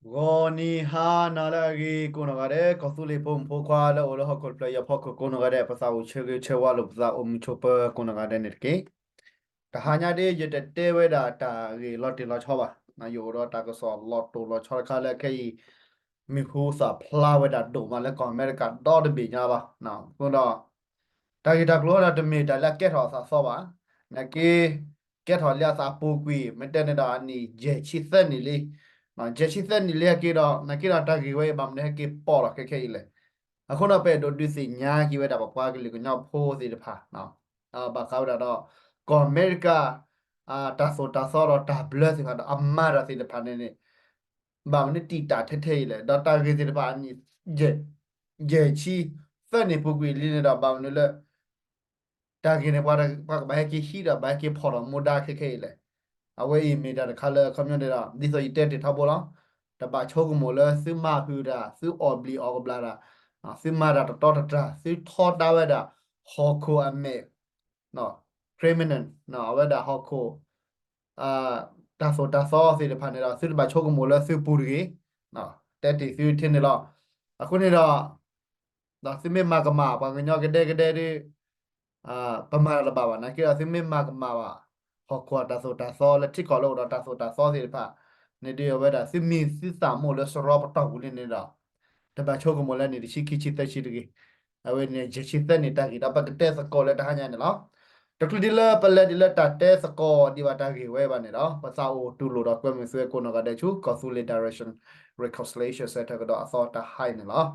ဂီၤနံၤဟါနၤလၢအဂ့ၤကိးနီၢ်ဂၤဒဲး ကီၢ်သူလ့ၤဖိမုၣ်ဖိခွါလၢအိၣ်လၢဟီၣ်ခိၣ်တဖျၢၣ်အံၤအဖီခိၣ်ကိးနီၢ်ဂၤဒဲး ပသးအိၣ်ဆၢဂ့ၤဆၢဝါလိာ်ပသးအိၣ်မုာ်ဆိးပၢၤကိးနီၢ်ဂၤဒဲးန့ၣ်တက့ၢ်. တဟါညါဒ်ယတတဲဝဲဒၣ်တၢ်ဂ့ၢ်လီၤတံၢ်လီၤဆီဘၣ်, ယအိၣ်ဒီးတၢ်ကစီၣ်လီၤတိၢ်လီၤဆီတခါလၢခဲအံၤ မံၤဟူသၣ်ဖျါဝဲဒၣ်ဒိၣ်မးလၢကီၢ်အမဲရကၤဒီတဘ့ၣ်ညါလီၤ. အဃိဒီး တၢ်ဂ့ၢ်တၢ်ကျိၤဒီးတမ့ၢ်တၢ်လၢအကဲထီၣ်အသးသီဘၣ်, နာ်က့ ကဲထီၣ်လၢအသးပူၤကွံာ် မ့ၢ်တဲန့ၣ်ဒီးအနံၣ်ယဲၢ်ဆံသၢနံၣ်လံ, ယဲၢ်ဆံသၢနံၣ်လံဟဲက့ၤဒီး နာ်က့ဒီးတၢ်ဂ့ၢ်ဝဲအံၤဘၣ်မနုၤဟဲက့ၤပိာ်လီၤခဲခဲအံၤလဲၣ်. အဃိဒီးပအဲၣ်ဒိးဒုးသ့ၣ်ညါက့ၤဝဲဒၣ်ပပှၤကလုာ်ကညီဖိသ့ၣ်တဖၣ် ဘၣ်ဃးဝဲဒၣ်ဒီး ကီၢ်အမဲရကၤ တၢ်သိၣ်တၢ်သီဒီးတၢ်ဘျၢသ့ၣ်တဖၣ်ဒီးအမၤတၢ်သ့ၣ်တဖၣ်န့ၣ်န့ၣ် ဘၣ်မနုၤတံာ်တာ်ထဲထဲအံၤလဲၣ်. ဒီးတၢ်ဂ့ၢ်သ့ၣ်တဖၣ်အနံၣ် ယဲၢ်ဆံသၢနံၣ်ပူၤကွံာ်လံန့ၣ်ဒီး ဘၣ်မနုၤလၢ တၢ်ဂ့ၢ်န့ၣ် ပှၤကဘၣ်ဟဲက့ၤဟံးဒီးဘၣ်ဟဲက့ၤဖီၣ်ထီၣ်မူဒါခဲခဲအံၤလဲၣ်. အဝဲအံၤမ့ၢ်တၢ်တခါလၢအခီပညီန့ၣ်ဒီး ဒ်သိးယတဲတ့ၢ်ထီဘိလီၤ. တဘၣ်ဆိကမိၣ်လၢသုမၤဟုၣ်တၢ် သုအီၣ်ဘျံးအီၣ်ကဘျၣ်တၢ် သုမၤတၢ်တတီတတြၢ် သုထီဒါဝဲဒၣ် ဟီၣ်ခိၣ်အမဲာ် criminal အဝဲဒၣ်ဟီၣ်ခိၣ် တၢ်သိၣ်တၢ်သီသ့ၣ်တဖၣ်န့ၣ်ဒီး သုတဘၣ်ဆိကမိၣ်လၢသုပူၤတဂ့ၤ, တဲတ့ၢ်သုထဲန့ၣ်လီၤ. အဃိန့ၣ်ဒီး ဒီးသုမ့ၢ်မၤကမၣ် ပှၤကညီကဒဲကဒဲဒီး ပမၤတၢ်တဘၣ်ဘၣ် နာ်က့ဒီးသုမ့ၢ်မၤကမၣ်ဘၣ် ဟီၣ်ခိၣ်အတၢ်သိၣ်တၢ်သီလၢထံကီၢ်လၢအိၣ်ဒီးတၢ်သိၣ်တၢ်သီသ့ၣ်တဖၣ်န့ၣ်ဒီး အဝဲဒၣ်သုမ့ၢ်သုသးမ့ၢ်အိၣ်လၢစရီပတီၢ်ပူၤလံန့ၣ်ဒီး တဘၣ်ဆိကမိၣ်လၢနံၣ်တဆံခံဆံသၢဆံတဂ့ၤ. အဝဲန့ၣ်ယဲၢ်ဆံသၢနံၣ်တၢ်ဂ့ၢ်ဒီးပကတဲသကိးလၢတဟါညါန့ၣ်လီၤ. တချုးဒ်လၢပလဲၤဒ်လၢတၢ်တဲသကိးဒံးဘၣ်တၢ်ဂ့ၢ်ဝဲဘၣ်န့ၣ်ဒီး ပသးအိၣ်တူၢ်လိာ်ဒီးကွဲမုာ်သုဝဲကိးနီၢ်ဂၤဒဲးဆူ ကီၢ်သူလ့ၤ Direction Reconciliation Centre ကဒီးအသီတဟါအံၤန့ၣ်လီၤ.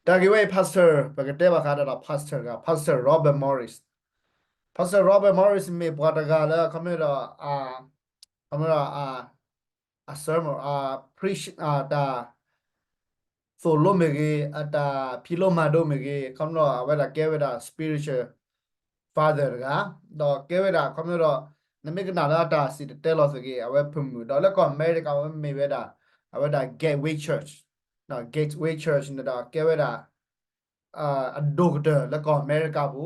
တၢ်ဂ့ၢ်ဝဲအံၤ pastor ပကတဲဘၣ်ဃးဒီး pastor တဂၤ pastor Robert Morris, pastor Robert Morris မ့ၢ်ပှၤတဂၤလၢ ခီမ့ၢ်ဒီး ခီမ့ၢ်ဒီး အ sermon အ preach အတၢ်သိၣ်လိမ့ၢ်ဂ့ၤ အတၢ်ဖံးလိမၤဒိးမ့ၢ်ဂ့ၤ ခီမ့ၢ်ဒီးအဝဲဒၣ်ကဲဝဲဒၣ် spiritual father တဂၤ ဒီးကဲဝဲဒၣ် ခီမ့ၢ်ဒီး နမ့ၢ်ကနၣ်လၢအတၢ်စံၣ်တဲၤတဲလီၤသ့ၣ်ဂ့ၤ အဝဲဖုၣ်မုၣ် ဒီးလၢကီၢ်အမဲရကၤ အဝဲမ့ၢ်ဝဲဒၣ် အဝဲဒၣ် Gateway Church, Gateway Church န့ၣ်ဒီးကဲဝဲဒၣ် အဒိၣ်ကတၢၢ်လၢကီၢ်အမဲရကၤပူ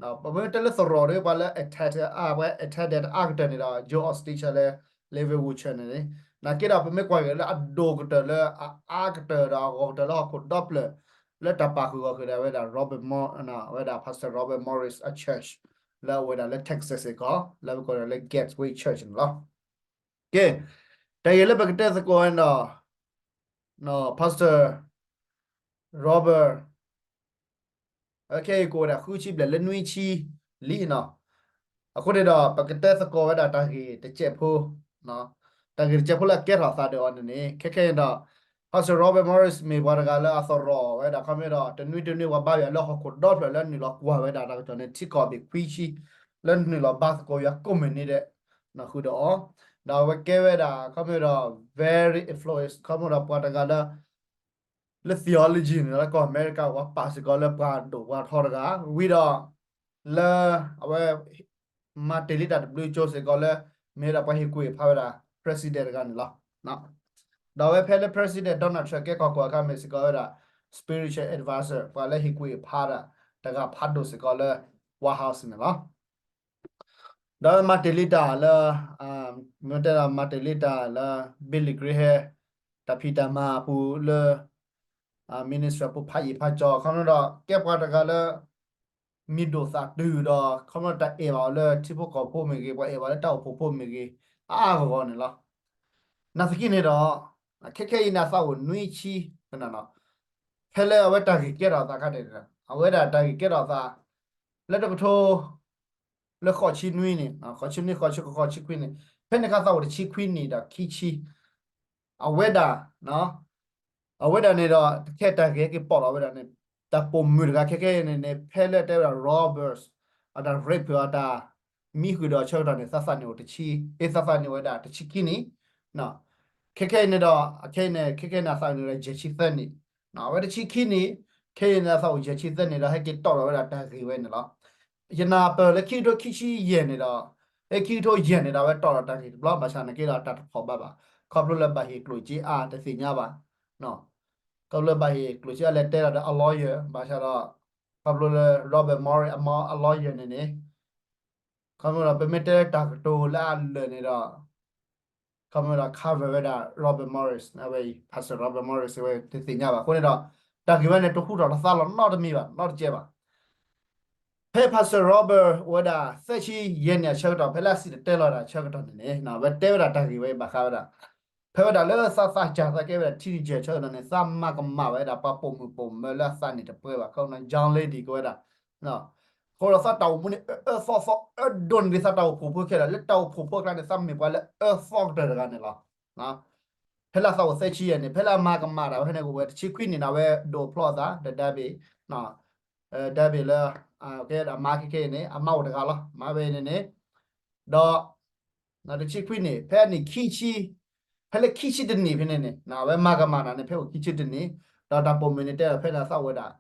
ၤ, ပမ့ၢ်တဲလၢသရိာ်ဒီး ပှၤလၢ attend အါ ပှၤ attend တအါကတၢၢ်န့ၣ်ဒီး Joel Osteen လၢ Level Church န့ၣ်, နာ်က့ဒီး ပမ့ၢ်ကွၢ်က့ၤလၢအဒိၣ်ကတၢၢ်လၢအအါကတၢၢ်ဒီးအဂီၢ်ကတၢၢ်လၢဟီၣ်ခိၣ်ဒီဖျၢၣ် လၢတၢ်ပာ်ဃုာ်ဂီၢ်ဃုာ်ဒီး အဝဲဒၣ် Robert Mor အဝဲဒၣ် Pastor Robert Morris အ church လၢအဝဲဒၣ်လၢ Texas စ့ၢ်ကီး လၢပကိးလၢ Gateway Church န့ၣ်လီၤ. ကဲ, တၢ်ဂ့ၢ်လၢပကတဲသကိးန့ၣ်ဒီး Pastor Robert ခဲအံၤကိးဝဲဒၣ်ဃုဆံဘျဲၣ်လၢနွံဆံလံနီၤ. အဃိန့ၣ်ဒီး ပကတဲသကိးဝဲဒၣ်တၢ်ဂ့ၢ်တစဲးဖိ, တၢ်ဂ့ၢ်တစဲးဖိလၢအကဲထီၣ်သးဒီးအီၤန့ၣ်န့ၣ် ခဲခဲအံၤဒီး Pastor Robert Morris မ့ၢ်ပှၤတဂၤလၢအသရိာ်ဝဲဒၣ် ခီမ့ၢ်ဒီး တနွံတနွံပှၤဘါယွၤလၢဟီၣ်ခိၣ်ဒီဖျၢၣ်လၢနုာ်လီၤကွၢ်ဝဲဒၣ်တၢ်ကစီၣ်န့ၣ် ထံကီၢ်ဘ့ၣ်ခွံဆံ လၢနုာ်လီၤဘါသကိးယွၤကိးမုၢ်နံၤဒဲး ဃုာ်ဒီးအီၤ, ဒီးအဝဲကဲဝဲဒၣ် ခီမ့ၢ်ဒီး very influence ခီမ့ၢ်ဒီးပှၤတဂၤလၢ လၢ theology န့ၣ် လၢကီၢ်အမဲရကၤ ပှၤပာ်စ့ၢ်ကီးလၢပှၤဒိၣ်ပှၤထီတဂၤ ဝံၤဒီး လၢအဝဲ မၤတ့ၢ်လံတၢ်တဘျုးကၠိစ့ၢ်ကီးလၢ မ့ၢ်ဝဲဒၣ်ပှၤဟ့ၣ်ကူၣ်ဟ့ၣ်ဖးဝဲဒၣ် president တဂၤန့ၣ်လီၤ. ဒီးအဝဲဖဲလၢ President Donald Trump ကဲကီၢ်ခိၣ်အခါ မ့ၢ်စ့ၢ်ကီးဝဲဒၣ် spiritual advisor ပှၤလၢဟ့ၣ်ကူၣ်ဟ့ၣ်ဖးဒၣ် တဂၤဖးဒိၣ်စ့ၢ်ကီးလၢ White House န့ၣ်လီၤ. ဒီးမၤတ့ၢ်လံတၢ်လၢ မ့ၢ်တဲဒီးမၤတ့ၢ်လံတၢ်လၢ Billy Graham တၢ်ဖံးတၢ်မၤအပူၤလၢ ministry ပူၤဖးယံာ်ဖးကၠီ ခီဖျိဒီးကဲပှၤတဂၤလၢ မံၤဒိၣ်သၣ်တုၤဒီး ခီဖျိတၢ်အဲၣ်ဘၣ်အီၤလၢထံဖိကီၢ်ဖိမ့ၢ်ဂ့ၤ ပှၤအဲၣ်ဘၣ်လၢတၢ်အိၣ်ဖှိၣ်ဖိမ့ၢ်ဂ့ၤ အါအါဂီၢ်ဂီၢ်န့ၣ်လီၤ. နာ်သက့န့ၣ်ဒီး ခဲခဲအံၤန့ၣ် အသးအိၣ်နွံဆံ ဖဲလၢအဝဲတၢ်ဂ့ၢ်ကဲထီၣ်အသးခါန့ၣ် အဝဲဒၣ်တၢ်ဂ့ၢ်ကဲထီၣ်အသး လၢတကထိ လၢဃိးဆံနွံန့ၣ် ဃိးဆံနွံ ဃိးဆံ ဃိးဆံခွံန့ၣ် ဖဲန့ၣ်ခါသးအိၣ်တဆံခွံနံၣ်ဒီးခံဆံ အဝဲဒၣ် အဝဲဒၣ်န့ၣ်ဒီး တခဲတၢ်ဂ့ၢ်က့ၤပိာ်လီၤဝဲဒၣ်န့ၣ် တၢ်ပိာ်မုၣ်တဂၤခဲခဲအံၤန့ၣ်န့ၣ် ဖဲလၢတဲဝဲဒၣ် Roberts အတၢ် rape အတၢ်မံဃုာ်ဒီးဆၢကတီၢ်န့ၣ် သးသးန့ၣ်အိၣ်တဆံ အ့ သးသးန့ၣ်အိၣ်ဝဲဒၣ်တဆံခံနံၣ် ခဲခဲအံၤန့ၣ်ဒီး ခဲအံၤန့ၣ် ခဲခဲအံၤန့ၣ် အသးအိၣ်န့ၣ်ဒီးယဲၢ်ဆံသၢနံၣ် အဝဲတဆံခံနံၣ် ခဲအံၤန့ၣ် အသးအိၣ်ယဲၢ်ဆံသၢနံၣ်ဒီး ဟဲက့ၤတီၣ်လီၤဝဲဒၣ်တၢ်ဂ့ၢ်ဝဲန့ၣ်လီၤ. ယနၢ်ပၢၢ်လၢခံကထိခံဆံယဲၢ်န့ၣ်ဒီး အ့ ခံကထိယဲၢ်န့ၣ်ဒီး အဝဲတီၣ်လီၤတၢ်ဂ့ၢ်တဘျီ ဘၣ်ဆၣ်နာ်က့ဒီး တၢ်တဖီၣ်ဘၣ်ဘၣ် ခီဖျိလၢဘၣ်ဟ့ၣ်ကျိၣ်စ့အါတသ့ၣ်ညါဘၣ် ခီဖျိဘၣ်ဟ့ၣ်ကျိၣ်စ့အါလဲၤတဲလီၤဒီးအ lawyer ဘၣ်ဆၣ်ဒီး ခီဖျိလၢ Robert Morris အ lawyer န့ၣ်န့ၣ် ခီဖျိဒီးပမ့ၢ်တဲလၢတၢ်ကတိၤလၢအလၢာ်န့ၣ်ဒီး ခီမ့ၢ်ဒီး cover ဝဲဒၣ် Robert Morris အဝဲအံၤ Pastor Robert Morris ဝဲတသ့ၣ်ညါဘၣ်. အဃိန့ၣ်ဒီး တၢ်ဂ့ၢ်ဝဲန့ၣ် တဟူထီၣ်တသါလီၤနီတမံၤဘၣ် နီတကဲဘၣ်. ဖဲ Pastor Robert အိၣ်ဝဲဒၣ်သၢဆံယဲၢ်နံၣ်အဆၢကတီၢ် ဖဲလၢအစံၣ်တဲၤတဲလီၤတၢ်အဆၢကတီၢ်န့ၣ်န့ၣ် အဝဲတဲဝဲဒၣ်တၢ်ဂ့ၢ်ဝဲအံၤဘၣ်ဃးဝဲဒၣ် ဖဲဝဲဒၣ်လၢသးသးစၢ်သးကဲဝဲဒၣ် teenager အဆၢကတီၢ်န့ၣ် သးမၤကမၣ်ဝဲဒၣ်ပှၤပိာ်မုၣ်ပိာ်မၢၤလၢအသးန့ၣ်တပှဲၤဘၣ် ခီဖျိ young lady ကဝဲဒၣ် အဃိဒီးသးတၢ်အိၣ်မူန့ၣ် အၢအၢသီသီအၢဒိၣ်န့ၢ်ဒံးသးတၢ်အိၣ်ဖှိၣ်ဖိခဲလၢာ် လၢတၢ်အိၣ်ဖှိၣ်ဖိအကျါန့ၣ် သးမ့ၢ်ပှၤလၢအၢသီကတၢၢ်တဂၤန့ၣ်လီၤ. ဖဲလၢအသးအိၣ်သၢဆံယဲၢ်နံၣ် ဖဲလၢအမၤကမၣ်တၢ်ဝဲန့ၣ် ကအိၣ်ဝဲတဆံခွံနံၣ်န့ၣ် အဝဲဒိးဖျီအသး ဒီး David ဒီး David လၢ ကဲအမါခဲခဲအံၤန့ၣ် အမါအိၣ်တဂၤလီၤ မၤဝဲန့ၣ်န့ၣ် ဒီး တဆံခွံနံၣ် ဖဲနံၣ်ခံဆံ ဖဲလၢခံဆံတနံၣ်ဖဲန့ၣ်န့ၣ် အဝဲမၤကမၣ်တၢ်န့ၣ် ဖဲအိၣ်ခံဆံတနံၣ် ဒီးတၢ်ပိာ်မုၣ်န့ၣ်တဲဒီးဖဲန့ၣ်အသးအိၣ်ဝဲဒၣ်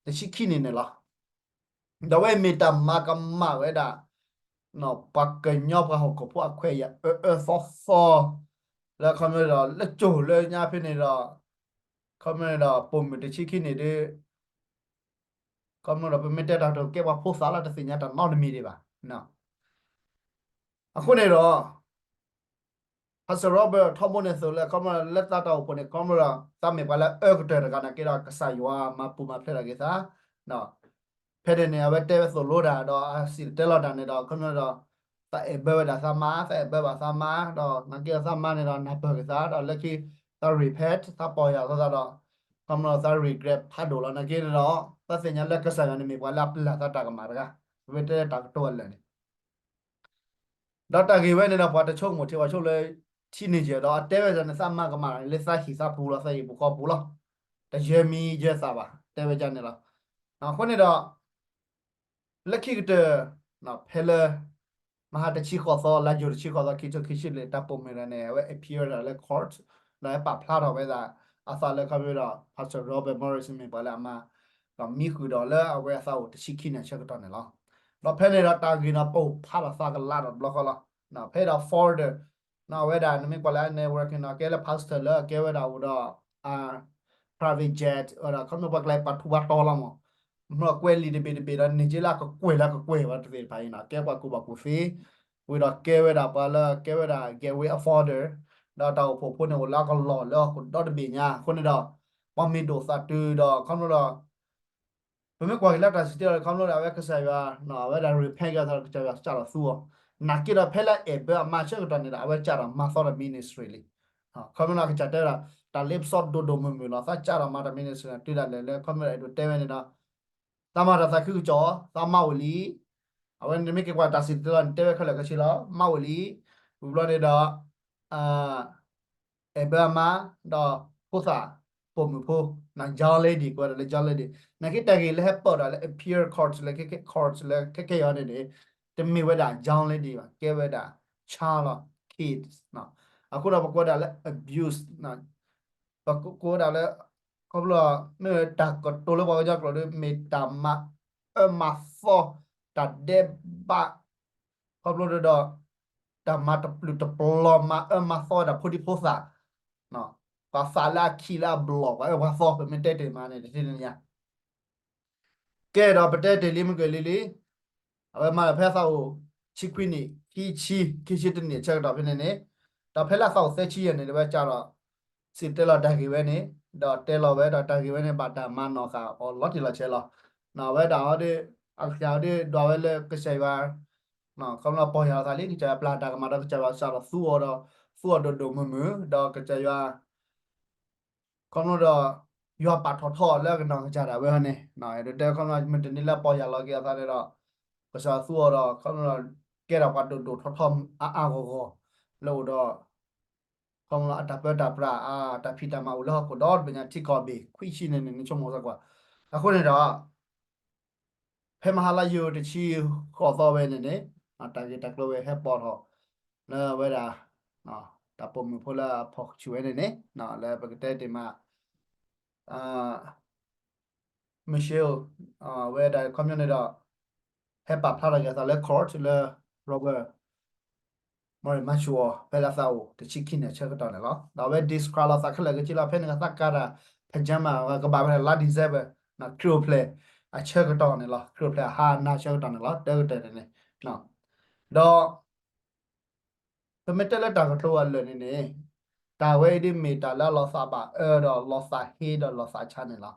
တဆံခံနံၣ်န့ၣ်လီၤ. ဒီးအဝဲမ့ၢ်တၢ်မၤကမၣ်ဝဲဒၣ် ပှၤကညီပှၤဟီၣ်ခိၣ်ဖိအခွဲးယာ်အၢအၢသီသီ လၢခီဖျိဒီး လၢကၠိၣ်လၢညါဖဲန့ၣ်ဒီး ခီဖျိဒီး ပိာ်မုၣ်တဆံခံနံၣ်ဒီး ခီဖျိဒီး ပမ့ၢ်တဲတၢ်ကတိၤကဲပှၤဖိသၣ်လီၤ တသ့ၣ်ညါတၢ်နီတမံၤဒံးဘၣ်. အဃိန့ၣ်ဒီး Pastor Robert ထီဘိန့ၣ်သိးလၢ ခီဖျိလၢသးတၢ်အိၣ်ဖှိၣ်န့ၣ် ခီဖျိဒီး သးမ့ၢ်ပှၤလၢအၢကတၢၢ်တဂၤန့ၣ်က့ဒီး ကစၢ်ယွၤမၤပူၤမၤဖျဲးထီၣ်က့ၤသး ဖဲန့ၣ်န့ၣ် အဝဲတဲဝဲသိၣ်လိတၢ်ဒီး အစံၣ်တဲၤတဲလီၤတၢ်န့ၣ်ဒီး ခီဖျိဒီး သးအဲၣ်ဘၢဝဲဒၣ်သးမါ သးအဲၣ်ဘၢဘၣ်သးမါ ဒီးနာ်က့ဒီးသးမါန့ၣ်ဒီး နၢ်ပၢၢ်က့ၤသး ဒီးလၢခံ သး repent သးပီၢ်ယၢ်လီၤသးဒီး ခီဖျိသး regret ဖးဒိၣ်လီၤ နာ်က့န့ၣ်ဒီး သးသ့ၣ်ညါလၢကစၢ်ယွၤန့ၣ်မ့ၢ်ပှၤလၢအပျၢ် သးတၢ်ကမၣ်တဂၤ ပမ့ၢ်တဲတၢ်ကတိၤအလၢာ်န့ၣ် ဒီးတၢ်ဂ့ၢ်ဝဲန့ၣ်ဒီး ပှၤတဆိကမိၣ်ထံပှၤဆိလၢ teenager ဒီးအတဲဝဲဒၣ်န့ၣ် သးမၤကမၣ်လၢသးဟံၣ်သးပူၤလီၤ သးဟံၣ်ပူၤဃီပူၤလီၤ တယၢမံယၢသးဘၣ် တဲဝဲဒ်န့ၣ်လီၤ. အဃိန့ၣ်ဒီး လၢခံကတၢၢ် ဖဲလၢ မဟါတဆံဃိးသီ လါယူၤတဆံဃိးသီ ခံကထိခံဆံဘျဲၣ် တၢ်ပိာ်မုၣ်တဂၤန့ၣ် အဝဲ appear ဝဲဒၣ်လၢ court ဒီးဟဲပာ်ဖျါထီၣ်ဝဲဒၣ် အသးလၢခီဖျိဒီး Pastor Robert Morris မ့ၢ်ပှၤလၢအမၤ ဒီးမံဃုာ်ဒီးလၢအဝဲအသးအိၣ်တဆံခံနံၣ် အဆၢကတီၢ်န့ၣ်လီၤ. ဒီးဖဲန့ၣ်ဒီးတၢ်ဂ့ၢ်န့ၣ် ပိာ်ဖးထီၣ်သးကလးဒီးတဘျီဃီလီၤ. ဖဲဒီး Father န့ၣ် အဝဲဒၣ် နမ့ၢ်ကွၢ်လၢ networking န့ၣ် ကဲလၢ pastor လၢအကဲဝဲဒၣ်အိၣ်ဒီး private jet ဝဲဒၣ် ခီဖျိပှၤကျဲပှၤထူးပှၤတီၤလီၤမး မ့ၢ်ကွဲးလံာ်တဘ့ၣ်တဘ့ၣ်ဒီး န့ၢ်က့လၢအကကွဲးလၢအကကွဲးဝဲတသ့ၣ်တဖၣ်အံၤန့ၣ် ကဲပှၤကူၣ်ဘၣ်ကူၣ်သ့ ဝံၤဒီးကဲဝဲဒၣ်ပှၤလၢ ကဲဝဲဒၣ် gateway authority ဒီးတၢ်အိၣ်ဖှိၣ်ဖိန့ၣ် အိၣ်လၢအကလီၢ်လၢဟီၣ်ခိၣ်ဒီတဘ့ၣ်ညါ အဃိန့ၣ်ဒီး ပှၤမ့ၢ်ဒိၣ်သးတုၤဒီး ခီဖျိဒီး ပမ့ၢ်ကွၢ်က့ၤလၢတၢ်စံၣ်တဲၤတဲလီၤ ခီဖျိဒီး အဝဲကစၢ်ယွၤ အဝဲဒၣ် repent ကသးဒီး ကစၢ်ယွၤစးထီၣ်သူအီၤ နာ်က့ဒီးဖဲလၢအအဲၣ်ဘၢအမါဆၢကတီၢ်န့ၣ်ဒီး အဝဲစးထီၣ်မၤသီဒီး ministry လံ ခီဖျိန့ၣ် ကစၢ်တဲဝဲဒၣ် တၢ်လ့ပစီဒိၣ်ဒိၣ်မုၢ်မုၢ်လီၤ သးစးထီၣ်မၤတၢ် ministry တုၤဒၣ်လဲာ်လၢ ခီဖျိအဲၣ်ဒိးတဲဝဲန့ၣ်ဒီး သးမၤတၢ်သးခုကစီၣ် သးမါအိၣ်လံ အဝဲန့ၣ်မ့ၢ်က့ၤကွၢ်တၢ်စံၣ်တဲၤတဲလီၤန့ၣ် တဲဝဲခဲလၢာ်ခဲဆ့လီၤ မါအိၣ်လံ ဝံၤဘျီန့ၣ်ဒီး အဲၣ်ဘၢအမါ ဒီးဖိသၣ်ပိာ်မုၣ်ဖိ young lady ကွဲးဒီးလၢ young lady နာ်က့တၢ်ဂ့ၢ်လၢဟဲပၢၢ်ဒီးလၢ appear court လၢ court လၢခဲခဲအံၤန့ၣ်န့ၣ် တမ့ၢ်ဝဲဒၣ် young lady ဘၣ် ကဲဝဲဒၣ် child လီၤ kids အဃိဒီးပကွဲးဒၣ်လၢ abuse ပကွဲးဒၣ်လၢ ခီဖျိ မ့ၢ်တၢ်ကတိၤလၢပှၤကညီကျိာ်ဒီး မ့ၢ်တၢ်မၤအၢမၤသီ တၢ်ဒဲးဘး ခီဖျိဒီး တၢ်မၤတပျုာ်တပျီၤ မၤအၢမၤသီဝဲဒၣ်ဖိဒံဖိသၣ် ပှၤသးလၢအခံးလၢအဘျီၣ် ပှၤအၢပှၤသီ ပမ့ၢ်တဲတ့ၢ်မးန့ၣ် တထံၣ်န့ၣ်ညါ ကဲဒီးပတဲတ့ၢ်လံမ့ၢ်ကွဲးလံလံ အဝဲမၤဒီးဖဲအသးအိၣ် ဆံခွံနံၣ် ခံဆံ ခံဆံတနံၣ်အဆၢကတီၢ်ဖဲန့ၣ်န့ၣ် ဒီးဖဲလၢအသးအိၣ်သၢဆံယဲၢ်နံၣ်န့ၣ် အဝဲစးထီၣ် စံၣ်တဲၤတဲလီၤတၢ်ဂ့ၢ်ဝဲန့ၣ် ဒီးတဲလီၤဝဲဒီးတၢ်ဂ့ၢ်ဝဲန့ၣ် ဘၣ်တၢ်မၤနီၣ်ဃာ်အီၤလီၤတံၢ်လီၤဆဲးလီၤ. အဝဲဒၣ်အီၤဒီး အကစၢ်အီၤဒီးဒွးဝဲလၢကစၢ်ယွၤ ခီဖျိပီၢ်ယၢ်လီၤသးလံ ကစၢ်ယွၤပျၢ်တၢ်ကမၣ်ဒီး ကစၢ်ယွၤစးထီၣ်သူအီၤဒီး သူအီၤဒိၣ်ဒိၣ်မုၢ်မုၢ် ဒီးကစၢ်ယွၤ ခီဖျိဒီး ယွၤပာ်ထီၣ်ထီအီၤလၢကနီၢ်ကစၢ်ဒၣ်ဝဲန့ၣ် ဒီးတဲခီဖျိမ့ၢ်တန့ၢ်လၢပီၢ်ယၢ်လီၤက့ၤအသးန့ၣ်ဒီး ကစၢ်ယွၤသူအီၤဒီး ခီဖျိဒီး ကဲထီၣ်ပှၤဒိၣ်ဒိၣ်ထီထီအါအါဂီၢ်ဂီၢ် လၢအိၣ်ဒီး ခီဖျိအတၢ်ပၢတၢ်ပြး အတၢ်ဖံးတၢ်မၤအိၣ်လၢဟီၣ်ခိၣ်ဒီတဘ့ၣ်ညါ ထံကီၢ်ဘ့ၣ် ခွံဆံန့ၣ်န့ၣ် နဆိကမိၣ်သကိး အဃိန့ၣ်ဒီး ဖဲမဟါလါယူၤတဆံဃိးသီဝဲန့ၣ်န့ၣ် တၢ်ဂ့ၢ်တၢ်ကျိၤဝဲဟဲပိာ်ထီၣ် လၢဝဲဒၣ် တၢ်ပိာ်မုၣ်ဖိလၢအဖီၣ်ဆူၣ်ဝဲန့ၣ်န့ၣ် လၢပကတဲတ့ၢ်မး Michelle ဝဲဒၣ်ခီပညီန့ၣ်ဒီး ဟဲပာ်ဖျါထီၣ်က့ၤအသးလၢ court လၢ Robert မ့ၢ်မၤဆူၣ်အီၤ ဖဲလၢအသးအိၣ်တဆံခံနံၣ်အဆၢကတီၢ်န့ၣ်လီၤ. ဒီးအဝဲ describe လီၤသးခဲလၢာ်ခဲဆ့လီၤ ဖဲန့ၣ်ကသးကါတၢ် pajama ကဘၣ်ဝဲဒၣ်လါ December ခရံာ်အိၣ်ဖျဲၣ်အဆၢကတီၢ်န့ၣ်လီၤ. ခရံာ်အိၣ်ဖျဲၣ်အဟါအနၤအဆၢကတီၢ်န့ၣ်လီၤ. တၢကတၢၢ်န့ၣ်န့ၣ် ဒီး ပမ့ၢ်တဲလၢတၢ်ကတိၤအလၢာ်န့ၣ်န့ၣ် တၢ်ဝဲအံၤဒ်မ့ၢ်တၢ်လၢအလီၤသးဘၣ်အၢဒီးလီၤသးဟ့ဒီးလီၤသးဆါန့ၣ်လီၤ.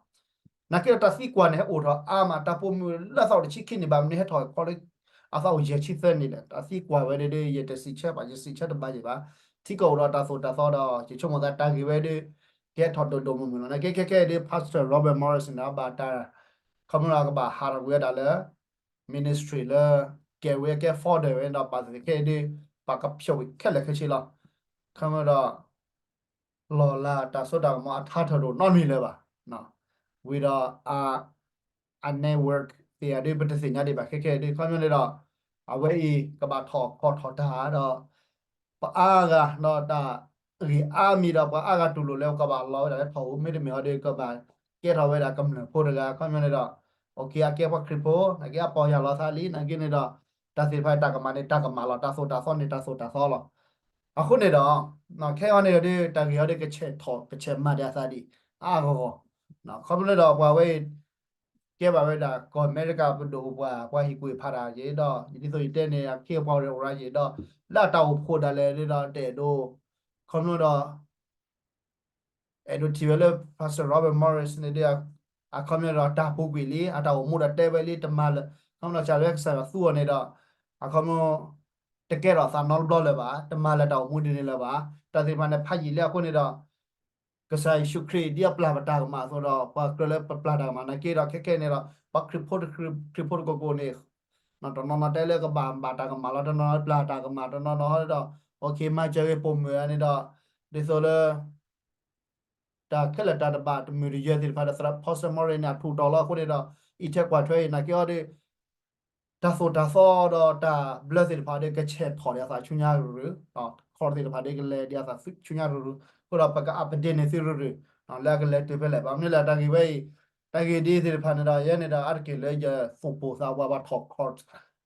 နာ်က့ဒီးတၢ်သံကွၢ်န့ၣ် ဟဲအိၣ်ထီၣ်အါမးတၢ်ပိာ်မုၣ်လၢသီၣ်တဆံခံနံၣ်ဘၣ်မနုၤဟဲထီၣ်ခီလၢ အသီအိၣ်ယဲၢ်ဆံသၢနံၣ်လဲၣ်. တၢ်သံကွၢ်ဝဲဒၣ်ဒ် ယတစံးဆၢဘၣ် ယစံးဆၢတဘၣ်ယံၤဘၣ်. ထံကီၢ်အိၣ်ဒီးတၢ်သိၣ်တၢ်သီဒီး ယဆိကမိၣ်သးတၢ်ဂ့ၢ်ဝဲဒၣ် ကဲထီၣ်ဒိၣ်ဒိၣ်မုၢ်မုၢ်လီၤ. နာ်က့ခဲခဲအံၤဒ် Pastor Robert Morris န့ၣ် အဘၣ်တၢ် ခီဖျိလၢအကဘၣ်ဟးထီၣ်ကွံာ်ဝဲဒၣ်လၢ ministry လၢ ကဲဝဲကဲ founder ဝဲဒီး ပာ်သ့ၣ်ခဲအံၤဒ် ပှၤကဖျိးဝံၤခဲလၢာ်ခဲဆ့လီၤ. ခီဖျိဒီး လီၢ်လၤတၢ်စိတၢ်ကမီၤအထါထီၣ်ဒိၣ်နီတမံၤလၢၤဘၣ်. ဝံၤဒီး အ network သ့ၣ်ယၤဒ်ပတသ့ၣ်ညါဒံးဘၣ်ခဲခဲအံၤဒ် ခီဖျိန့ၣ်ဒီး အဝဲအံၤကဘၣ်ထီၣ်ခီၣ်ထီၣ်တၢ်ဒီး ပှၤအါဂၤဒီးတၢ်ဂ့ၢ်အါမံၤဒီး ပှၤအါဂၤတူၢ်လိာ်လၢကဘၣ်လီၤဝဲဒၣ်လၢထီၣ်ဧိၤ မ့တမ့ၢ်အီၤဒီးကဘၣ်ကဲထီၣ်ဝဲဒၣ်ကမျၢၢ်ဖိတဂၤ ခီဖျိန့ၣ်ဒီး okay အကဲပှၤခရံာ်ဖိ နာ်က့အပီၢ်ယၢ်လီၤသးလံ နာ်က့န့ၣ်ဒီး တၢ်သ့ၣ်တဖၣ်တၢ်ကမၣ်န့ၣ် တၢ်ကမၣ်လီၤ တၢ်သိၣ်တၢ်သီန့ၣ် တၢ်သိၣ်တၢ်သီလီၤ. အဃိန့ၣ်ဒီး ခဲအံၤန့ၣ်ဒီး တၢ်ဂ့ၢ်အီၤဒီးကဆဲးထီၣ် ကဆဲးမၤဒံးအသးဒံး အါအါဂီၢ်ဂီၢ် ခီဖျိလၢဒီးပှၤဝဲအံၤ ကဲဘၣ်ဝဲဒၣ်ကီၢ်အမဲရကၤပဒိၣ်ပပှၢ် ပှၤဟ့ၣ်ကူၣ်ဟ့ၣ်ဖးတၢ်ယံၤဒီး ဒ်သိးယတဲန့ၣ် အခ့အပှၤအိၣ်ဒီးအိၣ်ရၤယံၤဒီး လၢအတၢ်အိၣ်ဖှိၣ်ဒၣ်လဲာ်ဒီး တအဲၣ်ဒိး ခီဖျိဒီး အဲၣ်ဒိးထံၣ်ဝဲလၢ Pastor Robert Morris န့ၣ်ဒီး အခီပညီဒီးတၢ်ပူၤကွံာ်လံ အတၢ်အိၣ်မူဒီးတဲဝဲလံ တမၤလၢ ခီဖျိဒီးကစၢ်ယွၤကစၢ်ယွၤသူအီၤန့ၣ်ဒီး အခီပညီ တကဲထီၣ်သးနီတဘျီလၢၤဘၣ် တမၤလၢၤတၢ်အိၣ်မူဒ်န့ၣ်လၢၤဘၣ် တၢ်သ့ၣ်တဖၣ်န့ၣ်ဖးယံာ်လံအဃိန့ၣ်ဒီး ကစၢ်ယ့ၣ်ၡူးခရံာ်ဒ်အပျၢ်ပတၢ်ကမၣ်အသိးဒီး ပှၤကြၢးလၢပပျၢ်တၢ်ကမၣ်နာ်က့ဒီး ခဲခဲန့ၣ်ဒီး ပှၤခရံာ်ဖိတခရံာ် ခရံာ်ဖိတကိးကိးန့ၣ် တနီၤနီၤတဲလၢကဘၣ်ဘၣ်တၢ်ကမၣ်လီၤ တနီၤနီၤပျၢ်တၢ်ကမၣ် တနီၤနီၤဒီး okay မၤစၢၤဂ့ၤပိာ်မုၣ်အန့ၣ်ဒီး ဒ်သိးလၢ တၢ်ခဲလၢာ်တၢ်တဘၣ်တမုာ်တယၢၤသ့ၣ်တဖၣ်ဒီး သရၣ် Pastor Morris န့ၣ် အထူးတီၤလီၤအဃိန့ၣ်ဒီး အံးထွဲကွၢ်ထွဲအံၤ နာ်က့အီၤဒီး တၢ်သိၣ်တၢ်သီဒီးတၢ်ဘျၢသ့ၣ်တဖၣ်ဒီး ကဆဲးထီၣ်ဒံးအသးဆူညါရူၤရူၤ court သ့ၣ်တဖၣ်ဒီးကလဲၤဒံးအသးဆူညါရူၤရူၤ အဃိဒီးပက update န့ၢ်သုရူၤရူၤ လၢအကလဲၤတုၤဖဲလဲၣ် ဘၣ်မနုၤလဲၣ်တၢ်ဂ့ၢ်ဝဲအံၤ တၢ်ဂ့ၢ်ဒ်သ့ၣ်တဖၣ်န့ၣ်ဒီး ယဲန့ၣ်ဒီး အါတက့ၢ်လၢယသူၣ်ပိၢ်သးဝးဘၣ်ထီၣ် court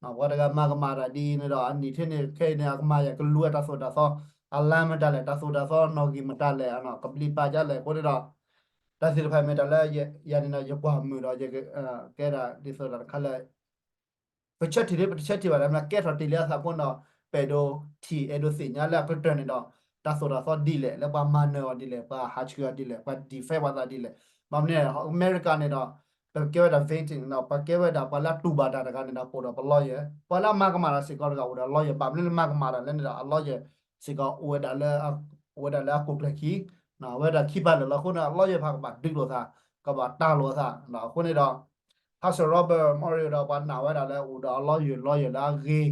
ပှၤတဂၤမၤကမၣ်တၢ်ဒ်အံၤန့ၣ်ဒီး အနံၣ်ထဲန့ၣ် ခဲအံၤန့ၣ် အကမၤယၤကလူၤဝဲတၢ်သိၣ်တၢ်သီ အလါမတၤလဲၣ် တၢ်သိၣ်တၢ်သီနီၣ်ဂံၢ်မတၤလဲၣ် ကဘျံးပာ်ဒ်လဲၣ် အဃိန့ၣ်ဒီး တၢ်သ့ၣ်တဖၣ်မ့ၢ်တၢ်လၢ ယၤန့ၣ်ဒီး ယကွၢ်မုာ်ဒီး ယကဲဒၣ်ဒ်သိးတၢ်တခါလၢ ပဆၢထံၣ်လံ ပတဆၢထံၣ်ဘၣ်ဒီး ကဲထီၣ်တ့ၢ်လံအသးအဃိန့ၣ်ဒီး ပအဲၣ်ဒိးထံၣ်အဲၣ်ဒိးသ့ၣ်ညါလၢအကတၢၢ်န့ၣ်ဒီး တၢ်သိၣ်တၢ်သီဒ်လဲၣ် လၢပှၤမၤနၢၤအီၤဒ်လဲၣ် ပှၤဟးဆှဲးအီၤဒ်လဲၣ် ပှၤ defend ပှၤသးဒ်လဲၣ် ဘၣ်မနုၤ အမဲရကၤန့ၣ်ဒီး ပကဲဝဲဒၣ် victim န့ၣ်ဒီး ပကဲဝဲဒၣ်ပှၤလၢအတူၢ်ဘၣ်တၢ်တဂၤန့ၣ်ဒီး ပအိၣ်ဒီးပ lawyer ပှၤလၢအမၤကမၣ်တၢ်စ့ၢ်ကီးတဂၤအိၣ်ဒီး lawyer ဘၣ်မနုၤလၢမၤကမၣ်တၢ်လဲၣ်န့ၣ်ဒီး အ lawyer စ့ၢ်ကီးအိၣ်ဝဲဒၣ်လၢ အိၣ်ဝဲဒၣ်လၢအကိၣ်ကျၢၢ်ခံ အဝဲဒၣ်ခံပၤလၢာ်လီၤအဃိန့ၣ် lawyer ဖးကဘၣ်ဒုးလိာ်သး ကဘၣ်တၢ်လိာ်သး အဃိန့ၣ်ဒီး Pastor Robert Morris ဒီးပှၤနာ်ဝဲဒၣ်လၢအိၣ်ဒီးအ lawyer lawyer လၢအဂ့ၤ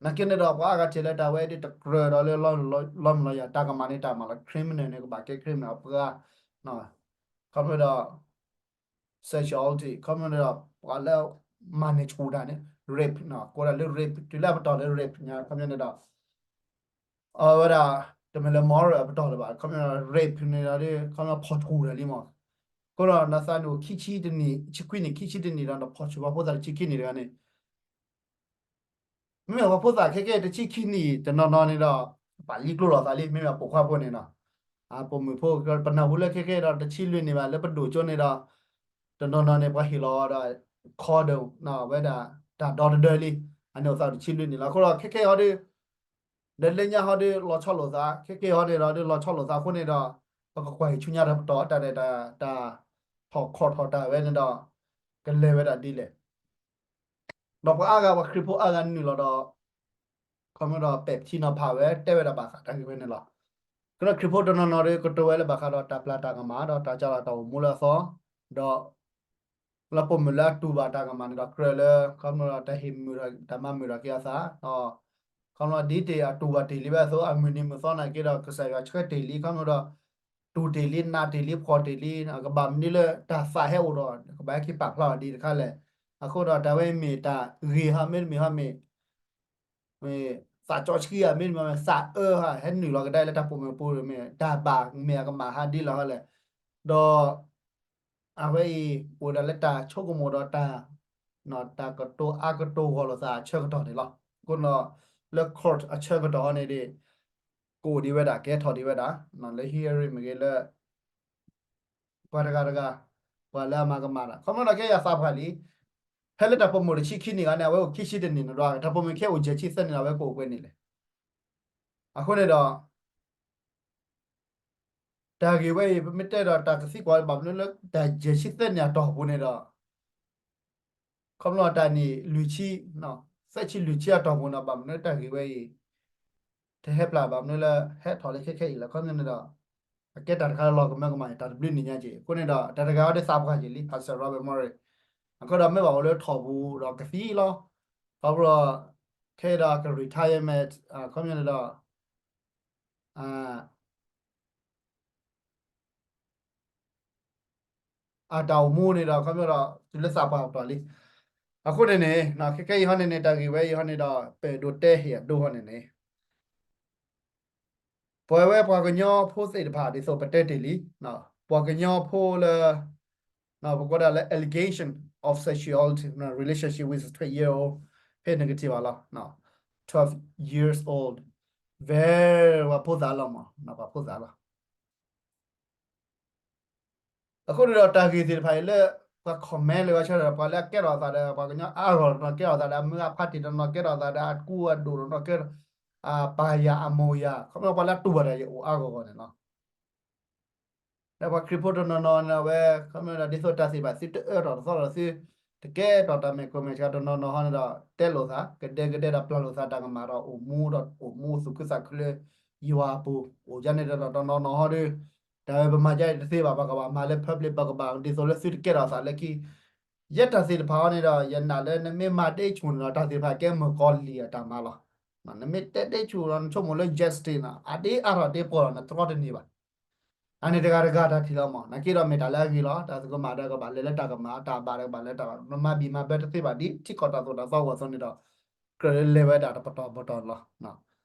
နာ်က့န့ၣ်ဒီး ပှၤအါဂၤထံၣ်လၢတၢ်ဝဲဒ်တကြၢးဒီးလၢ lawyer lawyer တၢ်ကမၣ်န့ၣ် တၢ်မၤလၢ criminal န့ၣ် ကဘၣ်ကဲ criminal အပှၤ ခီဖျိဒီး sexuality ခီဖျိန့ၣ်ဒီး ပှၤလၢမၤနၢၤဆူၣ်တၢ်န့ၣ် rape ကိးဒၣ်လၢ rape တုၤလၢအပတီၢ်လၢ rape ညါ ခီဖျိန့ၣ်ဒီး အဝဲဒၣ် တမ့ၢ်လၢ moral အပတီၢ်လၢၤဘၣ် ခီဖျိ rape န့ၣ်ဒီး ခီဖျိဖီၣ်ဆူၣ်တၢ်လံမး အဃိဒီးနသးနုာ်ခံဆံတနံၣ် ဆံခွံနံၣ် ခံဆံတနံၣ်ဒီး နဖီၣ်ဆူၣ်ပှၤဖိသၣ်တဆံခံနံၣ်တဂၤန့ၣ် မ့မ့ၢ်ပှၤဖိသၣ်ခဲကဲ တဆံခံနံၣ် တနီၤနီၤန့ၣ်ဒီး ပာ်လံကျိလိာ်သးလံ မ့မ့ၢ်ပိာ်ခွါဖိန့ၣ်ဒီး ပိာ်မုၣ်ဖိ ပနၢ်ဟူလၢခဲကဲဒီး တဆံလွံၢ်နံၣ်ဘၣ် လၢပဒိၣ်ကၠိန့ၣ်ဒီး တနီၤနီၤန့ၣ် ပှၤဟ့ၣ်လီၤဒီး condom ဝဲဒၣ် တၢ်ဒီတဒၢလံ အန့ၣ်အိၣ်သးတဆံလွံၢ်နံၣ်လီၤ အဃိဒီးခဲကဲဟီဒီး ဒီးလၢညါဟီဒီးလီၤဆီလိာ်သး ခဲကဲဟီန့ၣ်ဒီး လီၤဆီလိာ်သးအဃိန့ၣ်ဒီး ပကကွၢ်ဟံၣ်ဆူညါတၢ်ပတီၢ် တၢ်ဒဲးတၢ် တၢ်ထီၣ်ခီၣ်ထီၣ်တၢ်ဝဲန့ၣ်ဒီး ကလဲၤဝဲဒၣ်ဒ်လဲၣ် ဒီးပှၤအါဂၤ ပှၤခရံာ်ဖိအါဂၤနုာ်လီၤဒီး ခီဖျိဒီးပဲာ်ထံနီၤဖးဝဲ တဲဝဲဒၣ်ဘၣ်ဃးတၢ်ဂ့ၢ်ဝဲန့ၣ်လီၤ. ကရၢခရံာ်ဖိတနီၤနီၤဒီး ကတိၤဝဲလၢဘၣ်ဃးဒီးတၢ်ပျၢ်တၢ်ကမၣ် ဒီးတၢ်ကၢ်လီၤတၢ်အိၣ်မူလၢအသီ ဒီး လၢပိာ်မုၣ်လၢအတူၢ်ဘၣ်တၢ်ကမၣ်န့ၣ်ဒီး ကြၢးလၢ ခီဖျိဒီးတၢ်ဟ့ၣ်မုာ်ဒီး တၢ်မၤမုာ်ဒီးက့ၤအသး ဒီး ခီဖျိဒ်တ့ၢ်အတူၢ်ဘၣ်တ့ၢ်လံဝဲအသိး အမုၢ်နံၤမုၢ်သီနာ်က့ဒီး ကစၢ်ယွၤဆှၢတ့ၢ်လံ ခီဖျိဒီး တူၢ်တ့ၢ်လံ နးတ့ၢ်လံ ဖှီၣ်တ့ၢ်လံ ကဘၣ်မနုၤလၢတၢ်သးဟဲအိၣ်ဒီး ကဘၣ်ဟဲက့ၤပာ်ဖျါအီၤဒ်တခါလဲၣ်. အဃိဒီးတၢ်ဝဲမ့ၢ်တၢ်ဂ့ၤဟီ မ့တမ့ၢ်ဟီမ့ၢ် သးကၠီဆှံဧါ မ့တမ့ၢ်သးအၢဧါ ဟဲနုာ်လီၤကဒါလၢတၢ်ပိာ်မုၣ်ပူၤမ့ၢ် တၢ်ဘၣ်မ့ၢ်အကမၣ်ဟးဒ်လဲၣ်ဟီလဲၣ်. ဒီး အဝဲအံၤ အိၣ်ဒၣ်လၢတၢ်ဆိကမိၣ်ဒီးတၢ် တၢ်ကတိၤအါကတိၤဂီၢ်လိာ်သးအဆၢကတီၢ်န့ၣ်လီၤ. အဃိဒီး လၢ court အဆၢကတီၢ်ဟီန့ၣ်ဒီး ကအိၣ်ဒံးဝဲဒၣ် ကဟဲထီၣ်ဒံးဝဲဒၣ် လၢ hearing မ့ၢ်ဂ့ၤလၢ ပှၤတဂၤတဂၤ ပှၤလၢအမၤကမၣ်တၢ် ခီဖျိဒီးခဲအံၤအသးပှၢ်လံ ဖဲလၢတၢ်ပိာ်မုၣ်တဆံခံနံၣ်ဂၤန့ၣ် အဝဲအိၣ်ခံဆံတနံၣ်န့ၣ်ဒီး တၢ်ပိာ်မုၣ်ခဲအိၣ်ယဲၢ်ဆံသၢနံၣ်န့ၣ် အဝဲကအိၣ်ပှဲၤနံၣ်လဲၣ်. အဃိန့ၣ်ဒီး တၢ်ဂ့ၢ်ဝဲအံၤ ပမ့ၢ်တဲဒီးတၢ်ကသံကွၢ်ဘၣ်မနုၤလၢတၢ်ယဲၢ်ဆံသၢနံၣ်အတီၢ်ပူၤန့ၣ်ဒီး ခီဖျိတၢ်နံၣ်လွံၢ်ဆံ, သၢဆံလွံၢ်ဆံအတီၢ်ပူၤန့ၣ် ဘၣ်မနုၤတၢ်ဂ့ၢ်ဝဲအံၤ တဟဲပျၢ်ဘၣ်မနုၤလၢဟဲထီၣ်လၢခဲခဲအံၤလီၤ. ခီဖျိန့ၣ်ဒီး အကဲတၢ်တခါလၢလီၤကမၢကမၣ် တၢ်တဘျုးနံၣ်ညါက့ၤ အဃိန့ၣ်ဒီး တၢ်တဂၤအံၤဒ်သးပှၢ်က့ၤလံ Pastor Robert Murray အဃိဒီးမ့ၢ်ဘၣ်အိၣ်လၢထီၣ်ပူၤဒီးကသံလီၤ. ခီဖျိ ခဲအံၤဒီးက retirement ခီဖျိန့ၣ်ဒီး အတၢ်အိၣ်မူန့ၣ်ဒီး ခီဖျိဒီး တုၤလၢသးပှၢ်ပတီၢ်လံ. အဃိန့ၣ်န့ၣ် ခဲခဲအံၤဟီန့ၣ်န့ၣ် တၢ်ဂ့ၢ်ဝဲအံၤဟီန့ၣ်ဒီး ပအဲၣ်ဒိးတဲဟ့ၣ်အဒိဟီန့ၣ်န့ၣ် ပဝဲပှၤကညီဖိသ့ၣ်တဖၣ် ဒ်သိးပတဲတ့ၢ်လံ, ပှၤကညီဖိလၢ ပကိးဒၣ်လၢ allegation of sexuality relationship with twelve year old ဖဲနကထံၣ်ဘၣ်လီၤ, twelve years old ဝဲ ပှၤဖိသၣ်လီၤမး, ပှၤဖိသၣ်လီၤ. အဃိန့ၣ်ဒီးတၢ်ဂ့ၢ်သ့ၣ်တဖၣ်အံၤလၢ ပှၤ comment လၢဝဲဆၢဒီး ပှၤလၢအကဲထီၣ်အသးဒီး ပှၤကညီအါဂီၢ်တနီၤ ကဲထီၣ်အသးဒီး အမုၢ်အဖါတံၢ်တနီၤ ကဲထီၣ်အသးဒီး အကူအဒိၣ်တနီၤ ကဲထီၣ် အပၢ်ယၤအမိၢ်ယၤ ခီဖျိပှၤလၢအတူၢ်ဘၣ်တၢ်အံၤအိၣ်အါဂီၢ်ဂီၢ်န့ၣ်လီၤ. ဒီးပှၤခရံာ်ဖိတနီၤနီၤန့ၣ် အဝဲ ခီဖျိဒီး ဒ်သိးတၢ်သ့ၣ်တဖၣ်သုတအၢထီၣ်တသီဒီးသု တကဲထီၣ်တၢ်မဲာ်ခီမဲာ်ဆှးတနီၤနီၤဟီန့ၣ်ဒီး တဲလိာ်သး ကဒဲကဒဲဒီးပျၢ်လိာ်သးတၢ်ကမၣ်ဒီး အိၣ်မူဒီး အိၣ်မူသူၣ်ခုသးခုလၢ ယွၤအပူၤ အိၣ်ဒ်န့ၣ်ဒီးတနီၤနီၤဟီဒီး တၢ်ဝဲပမၤဒ်အံၤတသ့ဘၣ် ပှၤကဘၣ်မၤလၢ public ပှၤကဘၣ် ဒ်သိးလၢသုတကဲထီၣ်သးလၢခံ ယဲတၢ်သ့ၣ်တဖၣ်အံၤန့ၣ်ဒီး ယနာ်လၢနမ့ၢ်မၤဒ့ဆူၣ်န့ၣ်ဒီး တၢ်သ့ၣ်တဖၣ်ကဲမုၣ်ကီၤလံၢ်အတၢ်မၤလီၤ. နမ့ၢ်တဲဒ့ဆူၣ်ဒီး နဆိကမိၣ်လၢ justice န့ၣ် အဒ့အါထီၣ်ဒ့ပှီၢ်ဒီး နတြီတန့ၢ်ဘၣ်. အန့ၣ်တဂၤတဂၤတၢ်ထံၣ်လီၤမး နာ်က့ဒီးမ့ၢ်တၢ်လၢအဂ့ၤလီၤ. တၢ်သကမၣ်ဒီးကဘၣ်လဲၤလၢတၢ်ကမၣ် တၢ်ဘၣ်ဒီးကဘၣ်လဲၤတၢ်ဘၣ် နမၤဘံၣ်မၤဘၢတသ့ဘၣ် ဒ်ထံကီၢ်တၢ်သိၣ်တၢ်သီအဂီၢ်အသိးန့ၣ်ဒီး ကြၢးလၢလဲၤဝဲဒၣ်တပတီၢ်ပတီၢ်လီၤ.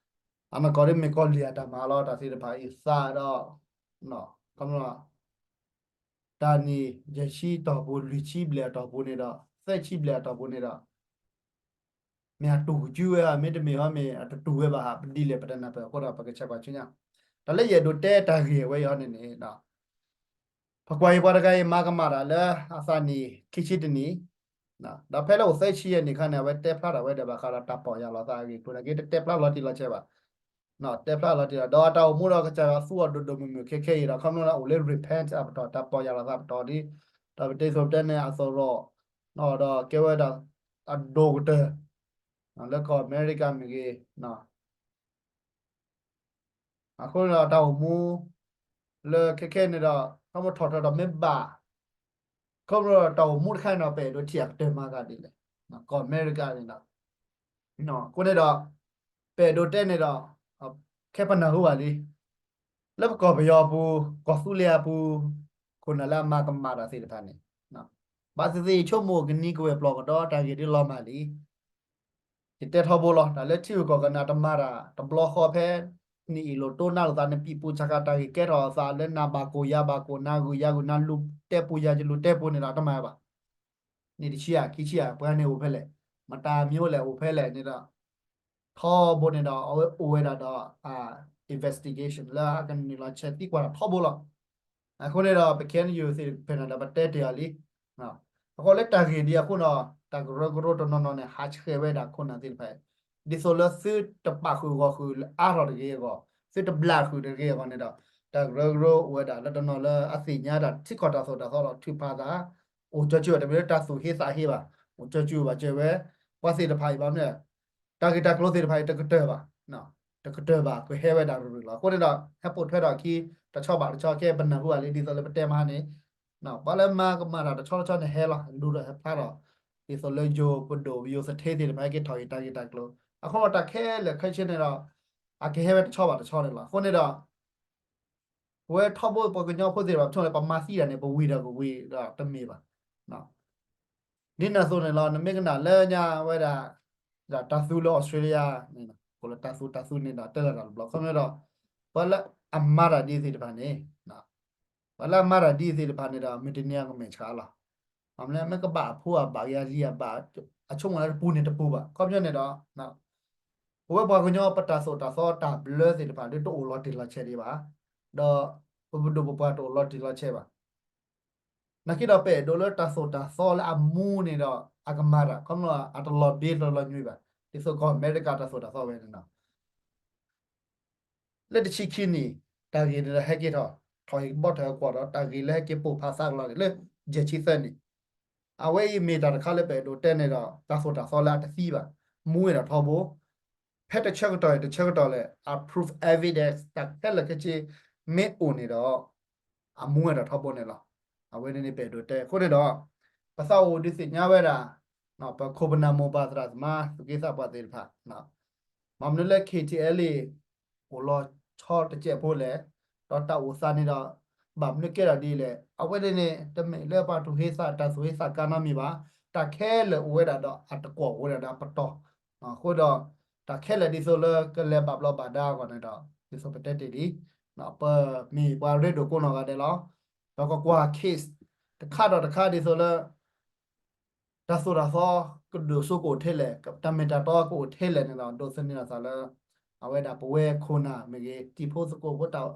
အနီၢ်ကီၢ်ဒ်မ့ၢ်ကီၤလံၢ်အတၢ်မၤလီၤ တၢ်သ့ၣ်တဖၣ်အံၤသးဒီး ခီဖျိ တၢ်နံၣ်ယဲၢ်ဆံတီၢ်ပူၤ လွံၢ်ဆံဘျဲၣ်အတီၢ်ပူၤန့ၣ်ဒီး သၢဆံဘျဲၣ်အတီၢ်ပူၤန့ၣ်ဒီး မ့ၢ်အတူၢ်ကစုဝဲဧါ မ့တမ့ၢ်ဟီမ့ၢ်အတတူၢ်ဝဲဘၣ်ဧါ ပဒ်လဲၣ်ပတနၢ်ပၢၢ်အဃိဒီး ပကဆဲးကွၢ်ဆူညါ. တၢ်လၢယအဲၣ်ဒိးတဲတၢ်ဂ့ၢ်ဝဲအံၤဟီန့ၣ်န့ၣ် ပကွၢ်အံၤပှၤတဂၤအံၤမၤကမၣ်တၢ်လၢအသးနံၣ်ခံဆံတနံၣ်, ဒီးဖဲလၢအိၣ်သၢဆံယဲၢ်နံၣ်အခါန့ၣ် အဝဲတဲဖျါထီၣ်ဝဲဒၣ်ဘၣ်ဃးဒီးတၢ်ပီၢ်ယၢ်လီၤသးအဂ့ၢ်အကျိၤန့ၣ် က့တတဲဖျါလီၤတံၢ်လီၤဆဲးဘၣ်. တဲဖျါလီၤတံၢ်လီၤ ဒီးအတၢ်အိၣ်မူဒီးကစၢ်ယွၤသူအီၤဒိၣ်ဒိၣ်မုၢ်မုၢ်ခဲခဲအံၤဒီး ခီဖျိလၢအိၣ်လၢ repent အပတီၢ် တၢ်ပီၢ်ယၢ်လီၤသးပတီၢ်ဒ် ဒီးပတဲသိးပတဲန့ၣ် အသရိာ် ဒီးကဲဝဲဒၣ် အဒိၣ်ကတၢၢ် လၢကီၢ်အမဲရကၤမ့ၢ်ဂ့ၤ အဃိန့ၣ်ဒီးတၢ်အိၣ်မူ လၢခဲခဲန့ၣ်ဒီး ခီဖျိထီၣ်ထီၣ်ဒီးမ့ၢ်ဘၣ် ခီဖျိတၢ်အိၣ်မူတခါန့ၣ်ဒီး ပအဲၣ်ဒိးထံၣ်အကတၢၢ်မၤသးဒ်လဲၣ် ကီၢ်အမဲရကၤန့ၣ်ဒီး အဃိန့ၣ်ဒီး ပအဲၣ်ဒိးတဲန့ၣ်ဒီး ခဲပနၢ်ဟူဘၣ်လံ လၢပကီၢ်ပယီၤအပူၤ ကီၢ်သူလ့ၤအပူၤ ခိၣ်နၢ်လၢအမၤကမၣ်တၢ်သ့ၣ်တဖၣ်န့ၣ် ဘၣ်သ့ၣ်သ့ၣ်ဆိကမိၣ်ကနံၤကဝဲၢ်ပျီၢ်ကဒီးတၢ်ဂ့ၢ်ဒ်လီၤမၢ်လံ ယတဲထီဘိလီၤ တၢ်လၢထံဂုၤကီၢ်ဂၤန့ၣ် အတမၤတၢ်တဘျီဃီဖဲ နအ့ၣ်လိာ်တိၢ်နါလိာ်သး နပံာ်ပူၤဆးဃာ်တၢ်ဂ့ၢ်ကဲထီၣ်အသးလၢနၤဘၣ်ကိၢ်ယၤဘၣ်ကိၢ် နၤဂုၤယၤဂုၤ နၤလူၤတဲပူၤယၤလူၤတဲပူၤန့ၣ်ဒီး တမၤဘၣ် နံၣ်တဆံဧါ ခံဆံဧါ ပှၤန့ၣ်အိၣ်ဖဲလဲၣ် မတၤမံၤအိၣ်လဲၣ် အိၣ်ဖဲလဲၣ်န့ၣ်ဒီး ထီဘိန့ၣ်ဒီး အဝဲအိၣ်ဝဲဒၣ်ဒီး investigation လၢအကနုာ်လီၤဆဲးသံကွၢ်တၢ်ထီဘိလီၤ. အဃိန့ၣ်ဒီး ပ K N U သ့ၣ်တဖၣ်န့ၣ်ဒီး ပတဲတ့ၢ်အီၤလံ. အဃိလၢတၢ်ဂ့ၢ်ဒ်အဃိဒီး တၢ်ကရၢကရိတနီၤနီၤန့ၣ် ဟးဆှဲးဝဲဒၣ်ခိၣ်နၢ်သ့ၣ်တဖၣ် ဒ်သိးလၢသုတပာ်ဃုာ်ဂီၢ်ဃုာ်လၢအါထီၣ်တဂ့ၤအဂီၢ် သုတဘျးဃုာ်တဂ့ၤအဂီၢ်န့ၣ်ဒီး တၢ်ကရၢကရိအိၣ်ဝဲဒၣ်လၢတနီၤလၢအသ့ၣ်ညါဒၣ်ထံကီၢ်တၢ်သိၣ်တၢ်သီဒီးထုးဖးသး အိၣ်ကၠီကၠူဝဲ တမ့ၢ်လၢတၢ်သူၣ်ဟ့သးဟ့ဘၣ် အိၣ်ကၠီကၠူဝဲဘၣ်ကၠီဝဲ ပှၤသ့ၣ်တဖၣ်အံၤဘၣ်မနုၤ တၢ်ဂ့ၢ်တၢ်ကျိၤသ့ၣ်တဖၣ်အံၤတကတၢၢ်ဘၣ် တကတၢၢ်ဘၣ် ကဟဲဝဲဒၣ်ရူၤရူၤလီၤ. အဃိန့ၣ်ဒီး ဟဲပိာ်ထွဲထီၣ်အခံ တဆီဘၣ်တဆီ ခဲပနၢ်ဟူဘၣ်လံ ဒ်သိးလၢပတဲမဟါန့ၣ် ပှၤလၢမၤကမၣ်တၢ်တဆီတဆီန့ၣ်ဟဲလီၤ လူၤဒီးဟဲဖျါထီၣ် ဒ်သိးလၢယိၤပဒိၣ်ယိၤသထ့သ့ၣ်တဖၣ်ဟဲက့ၤထီၣ်က့ၤတၢ်ဂ့ၢ်တၢ်ကျိၤ အဃိဒီးတၢ်ခဲလၢာ်ခဲဆ့န့ၣ်ဒီး အကဟဲဝဲတဆီဘၣ်တဆီန့ၣ်လီၤ. အဃိန့ၣ်ဒီး ပဝဲထီဘိပှၤကညီဖိသ့ၣ်တဖၣ် ပဆိကမိၣ်လၢ ပမၤသံတၢ်န့ၣ် ပဝံၤဒီးကဝံၤဒီးတမ့ၢ်ဘၣ်. ဒ်န့ၣ်အသိးန့ၣ်လီၤ နမ့ၢ်ကနၣ်လၢညါဝဲဒၣ် တၢ်သူလၢ Australia န့ၣ် ကိးလၢတၢ်သူတၢ်သူန့ၣ်ဒီး တဲလီၤတၢ်တဘျီ ခီဖျိဒီး ပှၤလၢအမၤတၢ်ဒ်သ့ၣ်တဖၣ်န့ၣ် ပှၤလၢအမၤတၢ်ဒ်သ့ၣ်တဖၣ်န့ၣ်ဒီး မုၢ်တနံၤအကမဲာ်ဆှးလီၤ. မ့ၢ်လၢမ့ၢ်ကဘၣ်အဖိအဘၣ်ယၤလံအဘၣ် အဆိကမိၣ်လၢတပူၤန့ၣ်တပူၤဘၣ် ခီဖျိန့ၣ်ဒီး ပဝဲပှၤကညီပတၢ်သိၣ်တၢ်သီတၢ်ဘျၢသ့ၣ်တဖၣ်ဒ်တအိၣ်လီၤတံၢ်လီၤဆဲးဒံးဘၣ်, ဒီးပပဒိၣ်ပပှၢ်တအိၣ်လီၤတံၢ်လီၤဆဲးဘၣ်. နာ်က့ဒီးပအဲၣ်ဒိးလၢတၢ်သိၣ်တၢ်သီလၢအမူန့ၣ်ဒီး အကမၤတၢ် ခီဖျိအတလီၤဘ့တလီၤညွံးဘၣ် ဒ်သိးကီၢ်အမဲရကၤတၢ်သိၣ်တၢ်သီဝဲန့ၣ်လီၤ. လၢတဆံခံနံၣ် တၢ်ဂ့ၢ်န့ၣ်ဒီးဟဲက့ၤထီၣ် ထီၣ်ဟ့ၣ်ဘီထီၣ်ဟ့ၣ်ကွီၢ်ဒီး တၢ်ဂ့ၢ်လၢဟဲက့ၤပိာ်ဖးသးကလီန့ၣ် လၢယဲၢ်ဆံသၢနံၣ်. အဝဲအံၤမ့ၢ်တၢ်တခါလၢပအဲၣ်ဒိးတဲန့ၣ်ဒီး တၢ်သိၣ်တၢ်သီလၢအတသံဘၣ်, မူဝဲဒၣ်ထီဘိ ဖဲတဆၢကတီၢ်အံၤ တဆၢကတီၢ်လဲၣ် အ proof evidence တၢ်ခဲလၢာ်ခဲဆ့မ့ၢ်အိၣ်န့ၣ်ဒီး အမူဝဲဒၣ်ထီဘိန့ၣ်လီၤ. အဝဲန့ၣ်န့ၣ် ပအဲၣ်ဒိးတဲအဃိန့ၣ်ဒီး ပသးအိၣ်ဒုးသ့ၣ်ညါဝဲဒၣ် ပခိၣ်ပနၢ်မိၢ်ပၢ်သရၣ်သမါ သူၣ်က့သးပှၢ်သ့ၣ်တဖၣ် မ့ၢ်မနုၤလၢ KTLA အိၣ်လီၤဆီတစဲးဖိလဲၣ်, ဒီးတၢ်အိၣ်သးန့ၣ်ဒီး ဘၣ်မနုၤကဲထီၣ်ဒ်လဲၣ်. အဝဲန့ၣ်န့ၣ် တမ့ၢ်လၢပှၤသူၣ်ဟ့သး တၢ်သူၣ်ဟ့သးကါနီတမံၤဘၣ်. တၢ်ခဲလၢာ်အိၣ်ဝဲဒၣ်ဒီးအတကွီၢ်အိၣ်ဝဲဒၣ်ဒီးအပတီၢ်, အဃိဒီး တၢ်ခဲလၢာ်ဒ်သိးလၢကလဲၤဘၣ်ဘျီးဘၣ်ဒါအဂီၢ်န့ၣ်ဒီး ဒ်သိးပတဲတ့ၢ်လံ, ပမ့ၢ်ပှၤရ့ဒိၣ်ကိးနီၢ်ဂၤဒဲးလီၤ. ဒီးကကွၢ် case တခါဒီးတခါဒ်သိးလၢ တၢ်သိၣ်တၢ်သီကဒိၣ်စိကအိၣ်ထဲလဲၣ်, တၢ်မ့ၢ်တၢ်တီကအိၣ်ထဲလဲၣ်န့ၣ်ဒီး ဒိးသန့ၤလီၤသးလၢ အဝဲဒၣ်ပဝဲခိၣ်နၢ်မ့ၢ်ဂ့ၤ တံၤဖိသကိးဖိတၢ်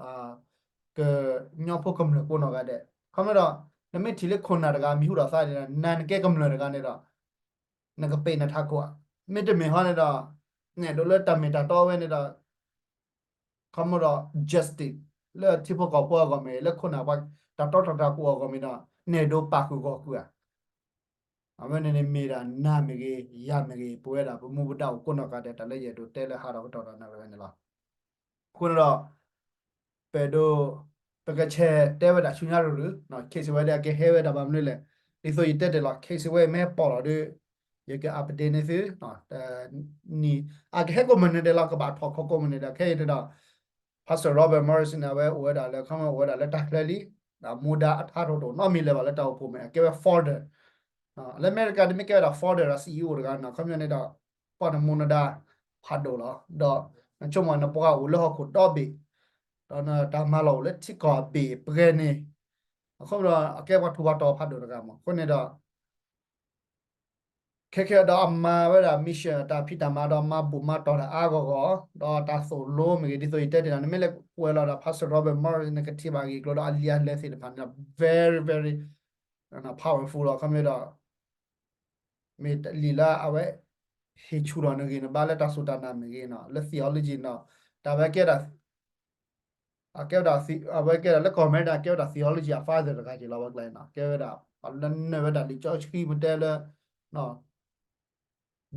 ကညီဖိကမျၢၢ်ကိးနီၢ်ဂၤဒဲး. ခီမ့ၢ်ဒီး နမ့ၢ်ထံၣ်လၢခိၣ်နၢ်တဂၤမံၤဟူထီၣ်သါန့ၣ်ဒီး နၤနကဲကမျၢၢ်တဂၤန့ၣ်ဒီး နကပ့ၤနထးခိၣ်ဧါ. မ့တမ့ၢ်ဟီန့ၣ်ဒီး နအဲၣ်ဒိးလၢတၢ်မ့ၢ်တၢ်တီဝဲန့ၣ်ဒီး ခီမ့ၢ်ဒီး justice လၢထံဖိကီၢ်ဖိအဂီၢ်မ့ၢ်ဂ့ၤ လၢခိၣ်နၢ်ပှၤ တၢ်တီတၢ်တြၢ်ကအိၣ်အဂီၢ်မ့ၢ်ဒီး နအဲၣ်ဒိးပာ်ဃုာ်ဂီၢ်ဃုာ်ဧါ. အဝဲန့ၣ်န့ၣ်မ့ၢ်ဒၣ်နၤမ့ၢ်ဂ့ၤ ယၤမ့ၢ်ဂ့ၤ ပဝဲဒၣ်ပမူပဒါအိၣ်ကိးနီၢ်ဂၤဒဲး တၢ်လၢယအဲၣ်ဒိးတဲလၢဟးထီၣ်ကတီၢ်ဒီးနၤဝဲန့ၣ်လီၤ. အဃိန့ၣ်ဒီး ပအဲၣ်ဒိး ပကဆဲးတဲဝဲဒၣ်ဆူညါရုၢ်ရုၢ် case ဝဲဒၣ်ကဟဲဝဲဒၣ်ဘၣ်မနုၤလဲၣ်. ဒ်သိးယတဲတ့ၢ်လီၤ case ဝဲမ့ၢ်ဟဲပိာ်လီၤဒီး ယက update န့ၢ်သု နံၣ် အကဟဲကိးမုၢ်နံၤဒဲးလီၤ ကဘၣ်ထီၣ်ခီကိးမုၢ်နံၤဒဲး ခဲအံၤန့ၣ်ဒီး Pastor Robert Morrison န့ၣ် အဝဲအိၣ်ဝဲဒၣ်လၢ ခီမ့ၢ်အိၣ်ဝဲဒၣ်လၢတၢ်ချၢလံ, မူဒါအထါထီၣ်တအိၣ်နီတမံၤလၢၤဘၣ်လၢတၢ်အိၣ်ဖှိၣ်မ့ၢ် အကဲဝဲ founder လၢအမဲရကၤန့ၣ်မ့ၢ်ကဲဝဲဒၣ် founder ဒီး CEO တဂၤန့ၣ် ခီပညီန့ၣ်ဒီး ပှၤနမူနဒါဖးဒိၣ်လီၤ. ဒီးနဆိကမိၣ်နပှၤအိၣ်လၢဟီၣ်ခိၣ်ဒီဘ့ၣ်, ဒီးနတၢ်မၤလီၢ်အိၣ်လၢထံကီၢ်အဘ့ၣ်ပှဲၤန့ၣ်, အဃိဒီးအကဲပှၤထူးပှၤတီၤဖးဒိၣ်တဂၤမး. အဃိန့ၣ်ဒီး ခဲခဲဒီးအမၤဝဲဒၣ် mission အတၢ်ဖံးတၢ်မၤဒီးမၤဘူၣ်မၤတီၢ်တၢ်အါဂီၢ်ဂီၢ်, ဒီးတၢ်သိၣ်လိမ့ၢ်ဂ့ၤ ဒ်သိးယတဲတ့ၢ်လီၤ နမ့ၢ်လဲၤကွၢ်လီၤဒီး Pastor Robert Morris နကထံၣ်ဘၣ်ဂ့ၢ်ကျိၤဒီးအလံာ်အလဲၢ်သ့ၣ်တဖၣ်န့ၣ်ဒီး very very powerful လီၤ. ခီမ့ၢ်ဒီး မ့ၢ်လံာ်လၢအဝဲ ဟ့ၣ်ဆူၣ်ထီၣ်နဂံၢ်နဘါလၢတၢ်စူၢ်တၢ်နာ်မ့ၢ်ဂ့ၤနီၤ လၢ theology နီၤ တၢ်ဝဲကဲဒၣ် အကဲဝဲဒၣ် အဝဲကဲဒၣ်လၢကီၢ်အမဲရကၤ ကဲဝဲဒၣ် theology အ father တဂၤက့ၤလီၤ ပှၤကျါအံၤနီၤ ကဲဝဲဒၣ် လၢနၢ်ဝဲဒၣ်လံာ်စီဆှံမ့ၢ်တဲလၢ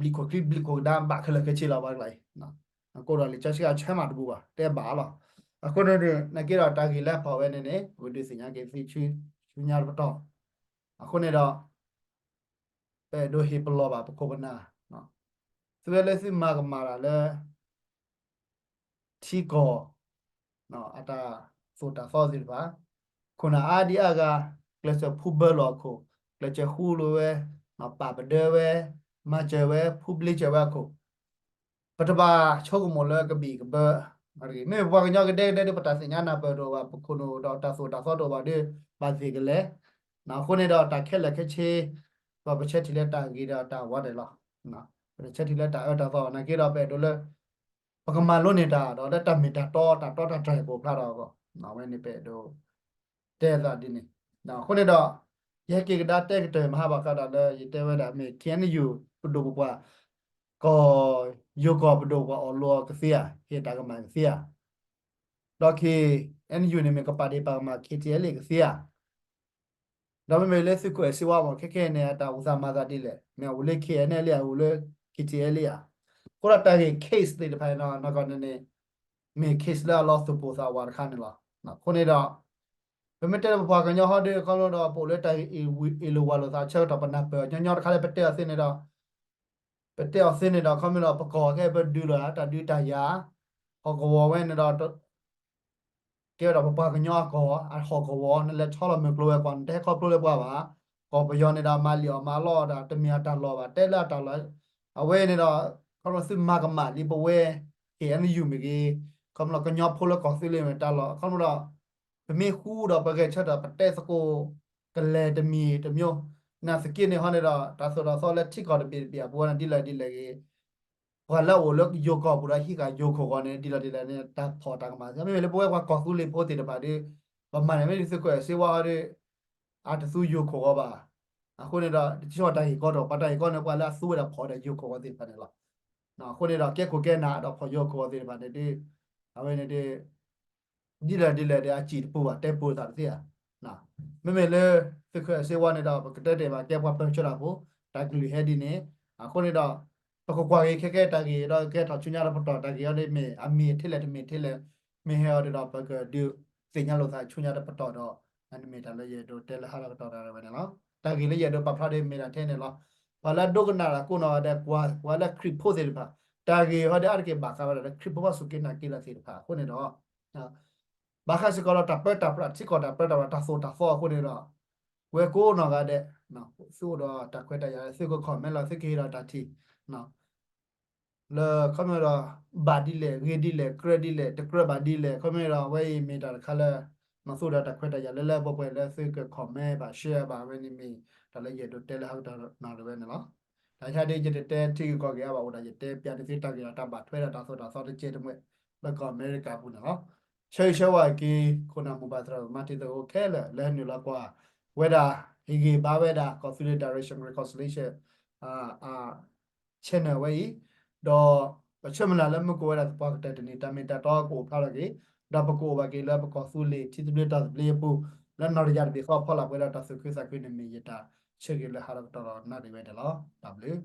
ဘျံးခိၣ်ချံဘျံးခိၣ်ကဒါဘၣ်ခဲလၢာ်ခဲဆ့လီၤ ပှၤကျါအံၤ ကိးဒီးလံာ်စီဆှံအဆၢမးတဘူးဘၣ် တဲဘၣ်လီၤ. အဃိန့ၣ် နက့ဒီးတၢ်ဂ့ၢ်လၢဖီၣ်ဝဲန့ၣ်န့ၣ် ပကဒုးသ့ၣ်ညါက့ၤသုဆူ ဆူညါတပတီၢ် အဃိန့ၣ်ဒီး ပအဲၣ်ဒိးဟ့ၣ်ပလီၢ်ဘၣ်ပခိၣ်ပနၢ် သုဝဲလၢသုမၤကမၣ်တၢ်လၢ ထံကီၢ် အတၢ်သိၣ်တၢ်သီသ့ၣ်တဖၣ် ခိၣ်နၢ်အါဒံအါဂၤ ကျဲးစၢးဖူဘၢလိာ်အခိၣ် ကျဲးစၢးဃူလိာ်ဝဲ ပာ်ပဒၢဝဲ မၤစၢၤဝဲ ဖူဘျ့စၢၤဝဲအခိၣ် ပတဘၣ်ဆိကမိၣ်လၢကဘံၣ်ကဘၢ မ့မ့ၢ်ပပှၤကညီကဒဲကဒဲဒီး ပတၢ်သ့ၣ်ညါနၢ်ပၢၢ်တအိၣ်ဘၣ် ပခိၣ်နူာ်ဒီးတၢ်သိၣ်တၢ်သီတအိၣ်ဘၣ်ဒီး ဘၣ်သ့ၣ်ကလဲၤ အဃိန့ၣ်ဒီးတၢ်ခဲလၢာ်ခဲဆ့ ပဆၢထံၣ်လၢတၢ်ဂ့ၤဒီးတၢ်ဝါန့ၣ်လီၤ. ပတဆၢထံၣ်လၢတၢ်အၢတၢ်သီဘၣ် နာ်က့ဒီးပအဲၣ်ဒိးလၢ ပကမၤလိန့ၢ်တၢ်ဒီးလၢတၢ်မ့ၢ်တၢ်တီတၢ်တီတၢ်တြၢ်ကအိၣ်ဖျါထီၣ်အဂီၢ် အဝဲန့ၣ်ပအဲၣ်ဒိး တဲသးဒ်န့ၣ် အဃိန့ၣ်ဒီး ယဟဲက့ၤကဒါတဲကတၢၢ်မဟါဘၣ်ဃးဒီးလၢယတဲဝဲဒၣ်မ့ၢ် KNU ပဒိၣ်ပပှၢ် ကီၢ် ယိၤကီၢ်ပဒိၣ်ပပှၢ်အီၣ်လိအီၤကသ့ဧါ ဟ့ၣ်တၢ်ကမၣ်ကသ့ဧါ ဒီး KNU န့ၣ်မ့ၢ်ကပာ်ဒ့ၣ်ပာ်ကမၣ် KTLA ကသ့ဧါ ဒီးမ့မ့ၢ်လၢသုးခိၣ်အဲၣ်စ့ဝါမ့ၢ် ခဲခဲန့ၣ် အတၢ်အိၣ်သးမၤသးဒ်လဲၣ် မ့ၢ်အအိၣ်လၢ KNLA အအိၣ်လၢ KTLA ဧါ အဃိဒီးတၢ်ဂ့ၢ် case သ့ၣ်တဖၣ်န့ၣ် နီၢ်ကီၢ်န့ၣ်န့ၣ် မ့ၢ် case လၢအလီၤသူၣ်ပိၢ်သးဝးတခါန့ၣ်လီၤ. အဃိန့ၣ်ဒီး ပမ့ၢ်တဲလၢပပှၤကညီဟီဒီး ခီဖျိဒီးပအိၣ်လၢတၢ်ဂ့ၢ်အ့ၣ်လိာ်ဝးလိာ်သးဆၢကတီၢ် ပနၢ်ပၢၢ်ညီညီတခါလၢပတဲအီၤသ့န့ၣ်ဒီး ပတဲအီၤသ့န့ၣ်ဒီး ခီမ့ၢ်ဒီးပကီၢ်ခဲအံၤပဒုးလိာ်ဧါ တၢ်ဒုးတၢ်ယၤ ဟီၣ်ကဝီၤဝဲန့ၣ်ဒီး ကဲဝဲဒၣ်ပပှၤကညီအကီၢ် အဟီၣ်ကဝီၤ နလဲၤဆီလီၤမုၢ်ကျိၤဝဲၤကွာ် နတဟဲခီဖျိလၢပှၤဘၣ်. ကီၢ်ပယီၤန့ၣ်ဒီး မၤလံာ်အီၣ်မၤလီအီၣ်ဒီး တမ့ၢ်အတၢ်လီၢ်ဘၣ် တဲလၢအတၢ်လီၢ် အဝဲန့ၣ်ဒီး ခီဖျိသုမၤကမၣ်လံပဝဲ KNU မ့ၢ်ဂ့ၤ ခီဖျိကညီဖိလၢကီၢ်သူလ့ၤမ့ၢ်တၢ်လီၢ် ခီဖျိဒီး ပမ့ၢ်ဃူဒီးပဂဲၤဆၢထၢၣ် ပတဲသကိးကလဲၤတမံၤတမံၤ နာ်သက့န့ၣ်ဟီန့ၣ်ဒီး တၢ်သိၣ်တၢ်သီလၢထံကီၢ်တဘ့ၣ်တဘ့ၣ်အပူၤန့ၣ် ဒ်လဲၣ်ဒ်လဲၣ်ဂ့ၤ ပှၤလၢအအိၣ်လၢယိၤကီၢ်ပူၤဒီးဟံးဃာ်ယိၤခိၣ်ဂီၤန့ၣ် ဒ်လဲၣ်ဒ်လဲၣ်န့ၣ် တၢ်ဖီၣ်တၢ်ကမၣ် မ့မ့ၢ်လၢပဝဲပှၤကီၢ်သူလ့ၤဖိသ့ၣ်တဖၣ်ဒီး ပမၤန့ၣ်မ့ၢ်ဒ်သုးခိၣ်အဲၣ်စ့ဝါဒီး အတသူယိၤခိၣ်ဂီၤဘၣ်. အဃိန့ၣ်ဒီး တဆှီတၢ်ဂ့ၢ်ကီဒီး ပှၤတၢ်ဂ့ၢ်ကီန့ၣ် ပှၤလၢအသူဝဲဒၣ်ဖီၣ်ဒီးယိၤခိၣ်ဂီၤသ့ၣ်တဖၣ်န့ၣ်လီၤ. အဃိန့ၣ်ဒီး ကဲခိၣ်ကဲနၢ်ဒီးဖီၣ်ယိၤခိၣ်ဂီၤသ့ၣ်တဖၣ်န့ၣ်ဒီး အဝဲန့ၣ်ဒ် ဒ်လဲၣ်ဒ်လဲၣ်ဒီး အစံၣ်တပူၤဘၣ် တဲပူၤသးတသ့ဧါ. မ့မ့ၢ်လၢ သုးခၢၣ်စ့ဝါန့ၣ်ဒီး ပကတဲတ့ၢ်ဘၣ် ကဲပှၤပၢဆှၢတၢ်ဖိ တၢ်ကလုၢ်ဟဲဒ်န့ၣ် အဃိန့ၣ်ဒီး ပကကွၢ်က့ၤခဲကဲတၢ်ဂ့ၢ်ဒီး ကဲထီၣ်ဆူညါတပတီၢ် တၢ်ဂ့ၢ်အီၤဒ်မ့ၢ် အမ့ၢ်ထဲလဲၣ်တမ့ၢ်ထဲလဲၣ် မ့ၢ်ဟဲအီၤဒီး ပကဒုးသ့ၣ်ညါလိာ်သးဆူညါတပတီၢ်ဒီး အန့ၣ်မ့ၢ်တၢ်လၢယအဲၣ်ဒိးတဲလၢဟါလီၤကတီၢ်တၢ်ဝဲန့ၣ်လီၤ. တၢ်ဂ့ၢ်လၢယအဲၣ်ဒိးပာ်ဖျါဒ်မ့ၢ်ဒၣ်ထဲန့ၣ်လီၤ. ပှၤလၢအဒိကနၣ်တၢ်ကိးနီၢ်ဂၤဒဲး ကွၢ်ပှၤလၢခရံာ်ဖိသ့ၣ်တဖၣ် တၢ်ဂ့ၢ်ဟီဒ်အါတက့ၢ်ဘၣ်ဃးဝဲဒၣ်လၢ ခရံာ်ဖိဘၣ်စူၢ်က့ၤနာ်က့ၤတၢ်သ့ၣ်တဖၣ်အဃိန့ၣ်ဒီး ဘၣ်ဃးစ့ၢ်ကီးဒီးတၢ်ပၢတၢ်ပြး ထံကီၢ်တၢ်ပၢတၢ်ပြး တၢ်သိၣ်တၢ်သီအဃိန့ၣ်ဒီး ဝဲကိးနီၢ်ဂၤဒဲး သုအိၣ်ဒီးတၢ်ခွဲးတၢ်ယာ်လၢ သုက comment လီၤ သုကဟ့ၣ်ဒီးတၢ်ထံၣ် လၢခီမ့ၢ်ဒီး ဘၣ်ဒ်လဲၣ် ဂ့ၤဒ်လဲၣ် ကြၢးဒ်လဲၣ် တကြၢးဘၣ်ဒ်လဲၣ် ခီမ့ၢ်ဒီး အဝဲအံၤမ့ၢ်တၢ်တခါလၢ သုအိၣ်ဒီးတၢ်ခွဲးတၢ်ယာ်လၢလၢပှဲၤပှဲၤလၢသုက comment ဘၣ် share ဘၣ် အဝဲန့ၣ်မ့ၢ်တၢ်လၢယအဲၣ်ဒိးတဲလၢဟါကတီၢ်နၣ်ရံၣ်ဝဲန့ၣ်လီၤ. တၢ်ဆါဒ်ယတတဲထံဂ့ၢ်ကီၢ်ဂ့ၢ်အါဘၣ်အိၣ်ဒၣ် ယတဲပျးန့ၢ်သုတၢ်ဂ့ၢ်ဒီးတၢ်ဘၣ်ထွဲဒီးတၢ်သိၣ်တၢ်သီတကဲတမှဲ လၢကီၢ်အမဲရကၤအပူၤန့ၣ်လီၤ. ဆၢဂ့ၤဆၢဝါက့ၤ ခိၣ်နၢ်မိၢ်ပၢ်သရၣ်သမါတံၤသကိးခဲလၢာ် လၢဟဲနုာ်လီၤကွၢ်ဝဲဒၣ် ဟ့ၣ်ဂံၢ်ဘါဝဲဒၣ် ကီၢ်သူလ့ၤ direction reconciliation channel ဝဲအံၤ, ဒီးပဆၢမုၢ်လၢ်လၢမုၢ်ကိးဝဲဒၣ်သပှၢ်ကတၢၢ်တနံၤ တၢ်မ့ၢ်တၢ်တီကအိၣ်ဖျါထီၣ်က့ၤ, ဒီးပကအိၣ်ဘၣ်က့ၤလၢပကီၢ်သူလ့ၤထံသဘျ့ကီၢ်သဘျ့အပူၤ လၢနီၢ်တယၢ်တဘ့ၣ်ဃီအဖီလာ် ပဝဲဒၣ်တၢ်သူၣ်ခုသးခုန့ၣ်မ့ၢ်ယတၢ်ဆၢဂ့ၤလၢဟါလီၤကတီၢ်ဒီးနၣ်ရံၣ်ဝဲန့ၣ်လီၤ. တၢ်ဘျုး